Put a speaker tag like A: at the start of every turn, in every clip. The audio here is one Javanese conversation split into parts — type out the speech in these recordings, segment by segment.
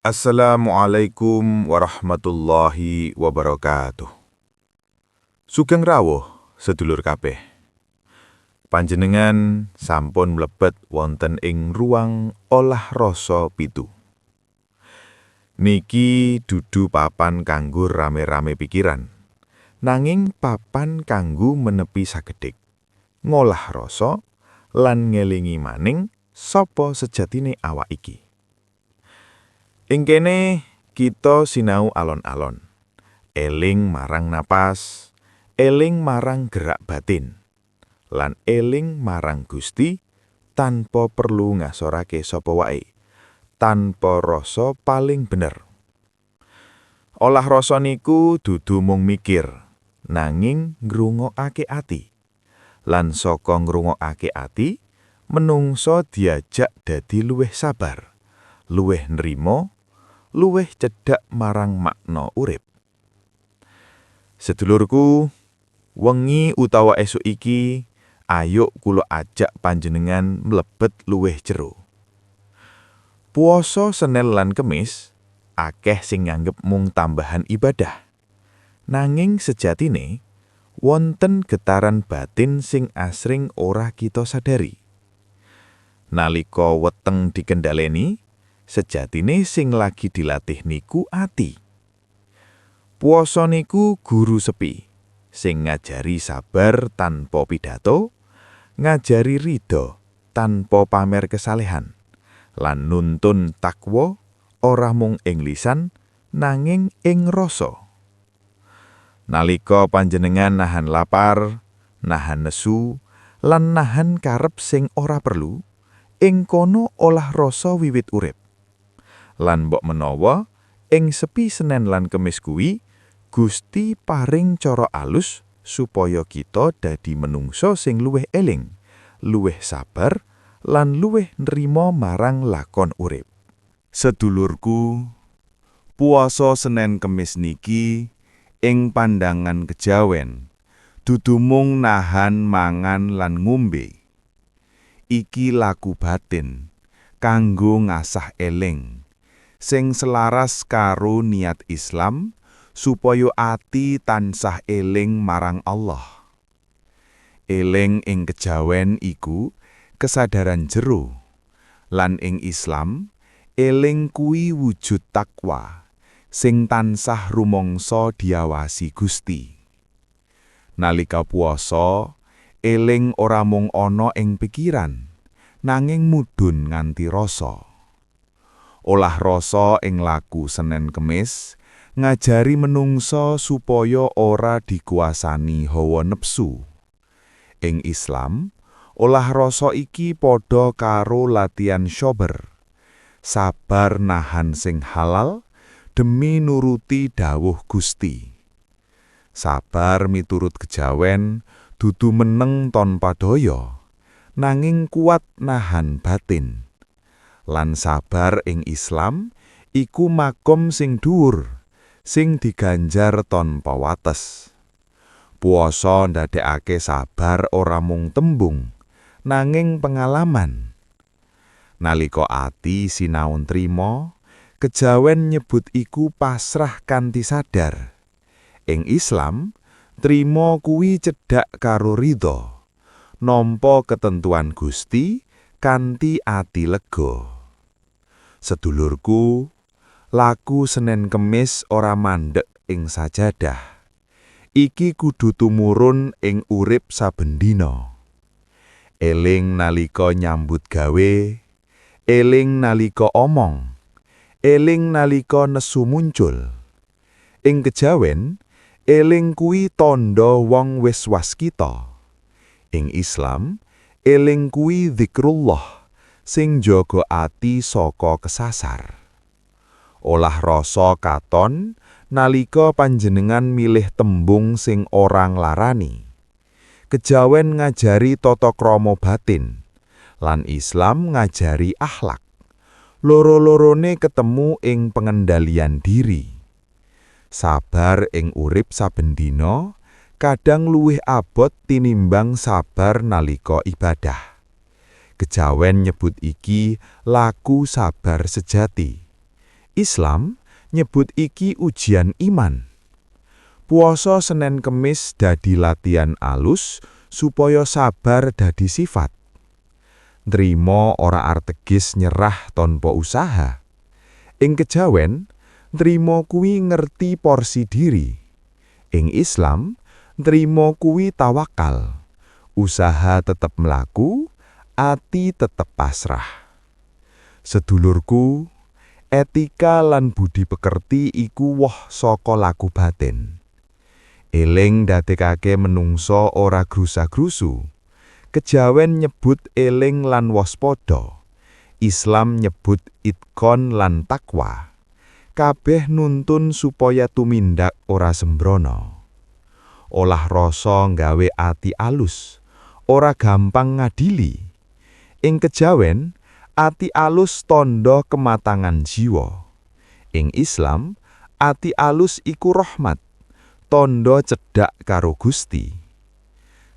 A: Assalamualaikum warahmatullahi wabarakatuh. Sugeng rawuh, sedulur kabeh. Panjenengan sampun mlebet wonten ing ruang Olah Rasa 7. Niki dudu papan kanggo rame-rame pikiran, nanging papan kanggo menepi sakedhik, ngolah rasa lan ngelingi maning sapa sejatine awak iki. Ing kene kita sinau alon-alon. Eling marang napas, eling marang gerak batin, lan eling marang Gusti tanpa perlu ngasorake sapa wae, tanpa rasa paling bener. Olah rasa niku dudu mung mikir, nanging ngrungokake ati. Lan saka ngrungokake ati, menungsa diajak dadi luwih sabar, luwih nrima, luwih cedhak marang makna urip. Sedulurku, wengi utawa esuk iki, ayo kula ajak panjenengan mlebet luwih jero. Puasa Senin lan Kemis akeh sing nganggep mung tambahan ibadah. Nanging sejatine wonten getaran batin sing asring ora kita sadari. Nalika weteng dikendhaleni, sejatine sing lagi dilatih niku ati. Puasa niku guru sepi sing ngajari sabar tanpa pidato, ngajari ridho tanpa pamer kesalehan, lan nuntun takwa ora mung ing lisan nanging ing rasa. Nalika panjenengan nahan lapar, nahan nesu, lan nahan karep sing ora perlu, ing kono olah rasa wiwit urip. Lan mbok menawa ing sepi Senen lan Kemis kuwi Gusti paring cara alus supaya kita dadi menungsa sing luwih eling, luwih sabar, lan luwih nrima marang lakon urip.
B: Sedulurku, puasa Senen Kemis niki ing pandangan kejawen dudu mung nahan mangan lan ngombe. Iki laku batin kanggo ngasah eling sing selaras karo niat Islam supaya ati tansah eling marang Allah. Eling ing kejawen iku kesadaran jero, lan ing Islam eling kuwi wujud takwa sing tansah rumangsa diawasi Gusti. Nalika puasa, eling ora mung ana ing pikiran, nanging mudhun nganti rasa. Olah rasa ing laku Senen Kemis ngajari menungsa supaya ora dikuasani hawa nepsu. Ing Islam, olah rasa iki padha karo latihan shober. Sabar nahan sing halal demi nuruti dawuh Gusti. Sabar miturut kejawen dudu meneng tanpa daya, nanging kuat nahan batin. Lan sabar ing Islam iku makom sing dhuwur, sing diganjar tanpa wates. Puasa ndadekake sabar ora mung tembung, nanging pengalaman. Nalika ati sinau trima, kejawen nyebut iku pasrah kanthi sadar. Ing Islam, trima kuwi cedhak karo ridho, nampa ketentuan Gusti kanthi ati lega. Sedulurku, laku Senen Kemis ora mandek ing sajadah. Iki kudu tumurun ing urip saben dina. Eling nalika nyambut gawe, eling nalika omong, eling nalika nesu muncul. Ing kejawen, eling kuwi tandha wong wis waskita. Ing Islam, eling kuwi zikrullah sing njaga ati saka kesasar. Olah rasa katon nalika panjenengan milih tembung sing ora nglarani. Kejawen ngajari tata krama batin, lan Islam ngajari akhlak. Loro-lorone ketemu ing pengendalian diri. Sabar ing urip saben dina kadang luwih abot tinimbang sabar nalika ibadah. Kejawen nyebut iki laku sabar sejati. Islam nyebut iki ujian iman. Puasa Senin Kemis dadi latihan alus supaya sabar dadi sifat. Nrimo ora ateges nyerah tanpa usaha. Ing kejawen, nrimo kuwi ngerti porsi diri. Ing Islam, nrimo kuwi tawakal. Usaha tetep mlaku, ati tetep pasrah. Sedulurku, etika lan budi pekerti iku woh saka laku batin. Eling ndadekake menungso ora grusa-grusu. Kejawen nyebut eling lan waspada. Islam nyebut itqon lan takwa. Kabeh nuntun supaya tumindak ora sembrono. Olah rasa nggawe ati alus, ora gampang ngadili. Ing kejawen, ati alus tandha kematangan jiwa. Ing Islam, ati alus iku rahmat, tandha cedhak karo Gusti.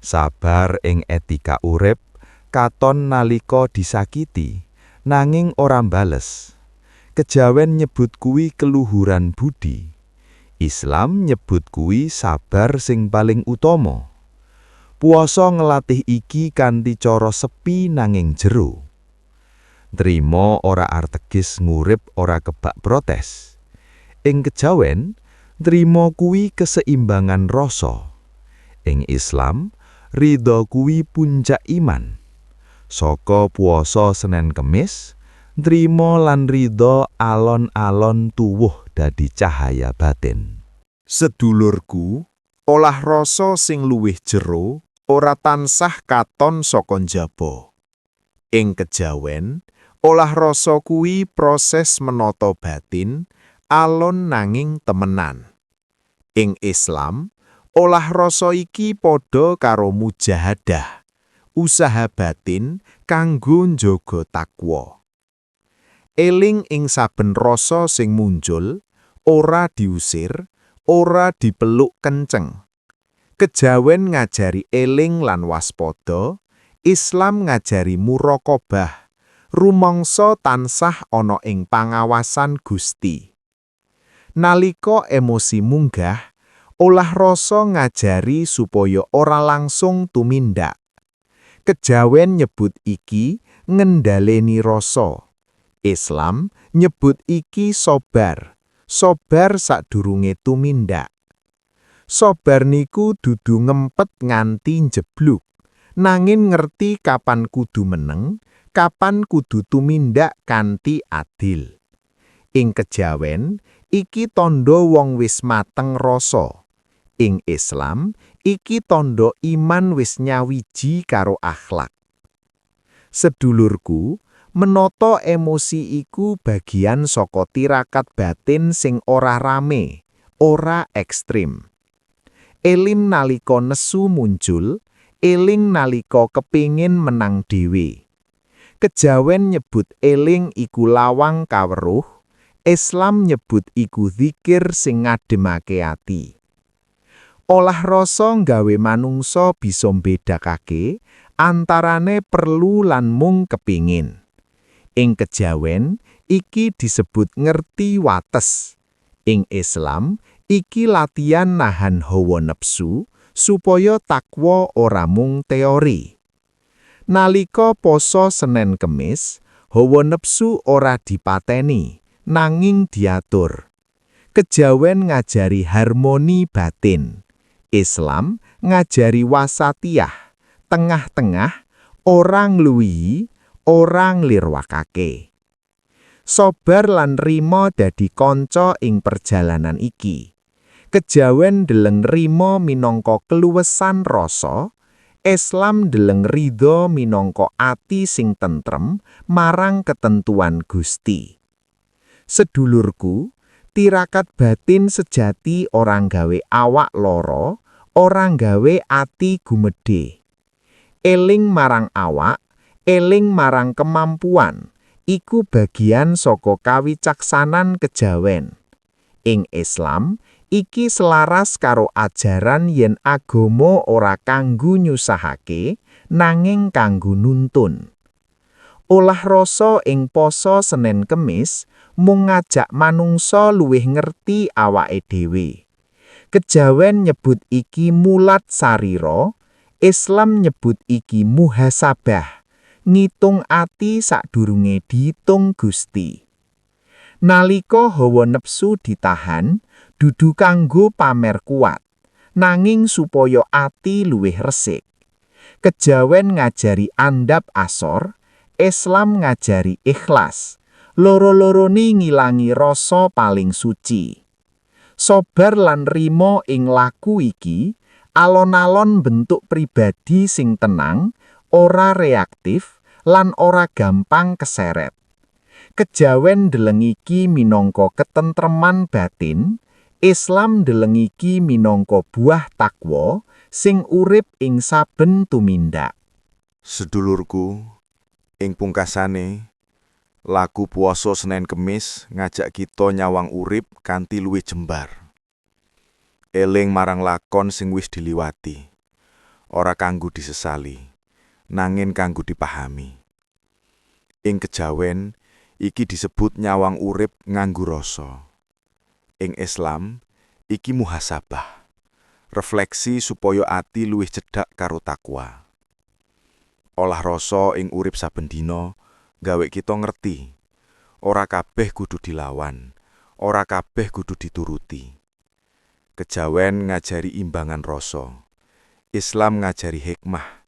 B: Sabar ing etika urip katon nalika disakiti, nanging ora mbales. Kejawen nyebut kuwi keluhuran budi. Islam nyebut kuwi sabar sing paling utama. Puasa ngelatih iki kanthi cara sepi nanging jero. Trimo ora ateges ngurip ora kebak protes. Ing kejawen, trimo kuwi keseimbangan rasa. Ing Islam, ridho kuwi puncak iman. Saka puasa Senin Kemis, trimo lan ridho alon-alon tuwuh dadi cahaya batin.
C: Sedulurku, olah rasa sing luwih jero ora tansah katon saka njaba. Ing kejawen, olah rasa kuwi proses menata batin, alon nanging temenan. Ing Islam, olah rasa iki padha karo mujahadah, usaha batin kanggo njaga takwa. Eling ing saben rasa sing muncul, ora diusir, ora dipeluk kenceng. Kejawen ngajari eling lan waspada, Islam ngajari muraqabah, rumangsa tansah ana ing pangawasan Gusti. Nalika emosi munggah, olah rasa ngajari supaya ora langsung tumindak. Kejawen nyebut iki ngendhaleni rasa. Islam nyebut iki sobar, sobar sadurunge tumindak. Sobar niku dudu ngempet nganti njeblug, nanging ngerti kapan kudu meneng, kapan kudu tumindak kanthi adil. Ing kejawen, iki tandha wong wis mateng rasa. Ing Islam, iki tandha iman wis nyawiji karo akhlak. Sedulurku, menata emosi iku bagian saka tirakat batin sing ora rame, ora ekstrim. Eling nalika nesu muncul, eling nalika kepingin menang dhewe. Kejawen nyebut eling iku lawang kaweruh, Islam nyebut iku zikir sing ngademake ati. Olah rasa nggawe manungsa bisa mbedakake antarane perlu lan mung kepingin. Ing kejawen, iki disebut ngerti wates. Ing Islam, iki latihan nahan hawa nepsu supaya takwa ora mung teori. Nalika poso Senin Kemis, hawa nepsu ora dipateni, nanging diatur. Kejawen ngajari harmoni batin. Islam ngajari wasatiyah, tengah-tengah, ora ngluwihi, ora nglirwakake. Sobar lan rima dadi kanca ing perjalanan iki. Kejawen ndeleng rima minangka keluwesan rasa, Islam ndeleng ridho minangka ati sing tentrem marang ketentuan Gusti. Sedulurku, tirakat batin sejati ora nggawe awak lara, ora nggawe ati gumedhe. Eling marang awak, eling marang kemampuan, iku bagian saka kawicaksanan kejawen. Ing Islam, iki selaras karo ajaran yen agama ora kanggo nyusahake, nanging kanggo nuntun. Olah rasa ing poso Senin Kemis mung ngajak manungsa luwih ngerti awake dhewe. Kejawen nyebut iki mulat sarira, Islam nyebut iki muhasabah, ngitung ati sadurunge diitung Gusti. Nalika hawa nepsu ditahan, dudu kanggo pamer kuat, nanging supaya ati luwih resik. Kejawen ngajari andhap asor, Islam ngajari ikhlas. Loro-lorone ngilangi rasa paling suci. Sabar lan rima ing laku iki alon-alon bentuk pribadi sing tenang, ora reaktif, lan ora gampang keseret. Kejawen ndeleng iki minangka ketentreman batin, Islam ndeleng iki minangka buah takwa sing urip ing saben tumindak.
B: Sedulurku, ing pungkasane, laku puasa Senin Kemis ngajak kita nyawang urip kanthi luwih jembar. Eling marang lakon sing wis diliwati. Ora kanggo disesali, nanging kanggo dipahami. Ing kejawen, iki disebut nyawang urip nganggo rasa. Ing Islam, iki muhasabah. Refleksi supaya ati luwih cedhak karo takwa. Olah rasa ing urip saben dina gawe kita ngerti, ora kabeh kudu dilawan, ora kabeh kudu dituruti. Kejawen ngajari imbangan rasa. Islam ngajari hikmah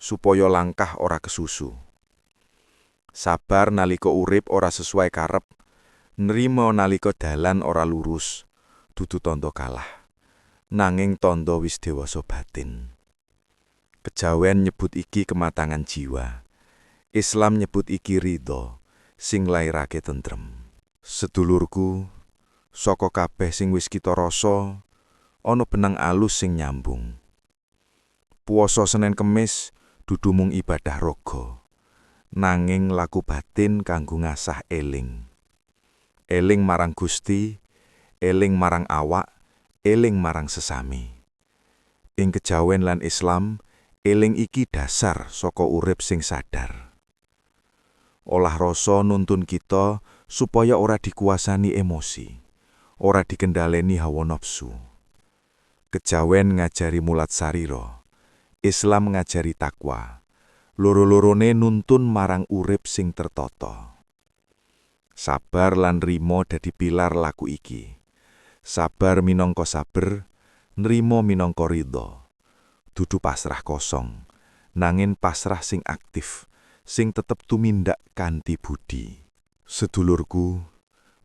B: supaya langkah ora kesusu. Sabar nalika urip ora sesuai karep, nrimo nalika dalan ora lurus, dudu tandha kalah, nanging tandha wis dewasa batin. Kejawen nyebut iki kematangan jiwa. Islam nyebut iki ridho sing lairake tentrem. Sedulurku, saka kabeh sing wis kita rasa, ana benang alus sing nyambung. Puasa Senin Kemis dudu mung ibadah raga, nanging laku batin kanggo ngasah eling. Eling marang Gusti, eling marang awak, eling marang sesami. Ing kejawen lan Islam, eling iki dasar saka urip sing sadar. Olah rasa nuntun kita supaya ora dikuasani emosi, ora dikendhaleni hawa nafsu. Kejawen ngajari mulat sarira, Islam ngajari takwa. Loro-lorone nuntun marang urip sing tertata. Sabar lan nrimo dadi pilar laku iki. Sabar minangka saber, nrimo minangka ridho. Dudu pasrah kosong, nanging pasrah sing aktif, sing tetep tumindak kanthi budi. Sedulurku,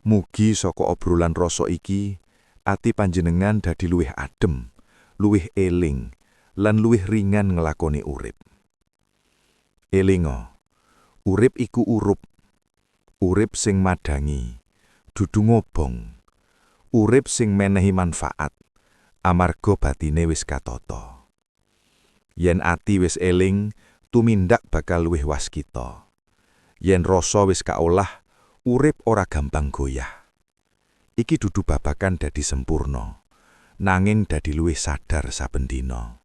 B: mugi saka obrolan rasa iki, ati panjenengan dadi luwih adem, luwih eling, lan luwih ringan nglakoni urip. Elinga, urip iku urup. Urip sing madangi, dudu ngobong. Urip sing menehi manfaat, amarga batine wis katata. Yen ati wis eling, tumindak bakal luwih waskita. Yen rasa wis kaolah, urip ora gampang goyah. Iki dudu babagan dadi sempurna, nanging dadi luwih sadar saben dina.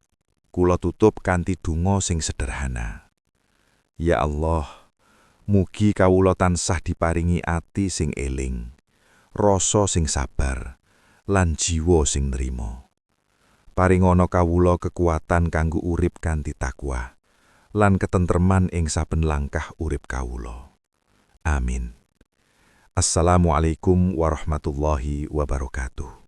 B: Kula tutup kanthi donga sing sederhana. Ya Allah, mugi kawula tansah diparingi ati sing eling, rasa sing sabar, lan jiwa sing nrima. Paringana kawula kekuatan kanggo urip kanthi takwa lan ketentreman ing saben langkah urip kawula. Amin. Assalamualaikum warahmatullahi wabarakatuh.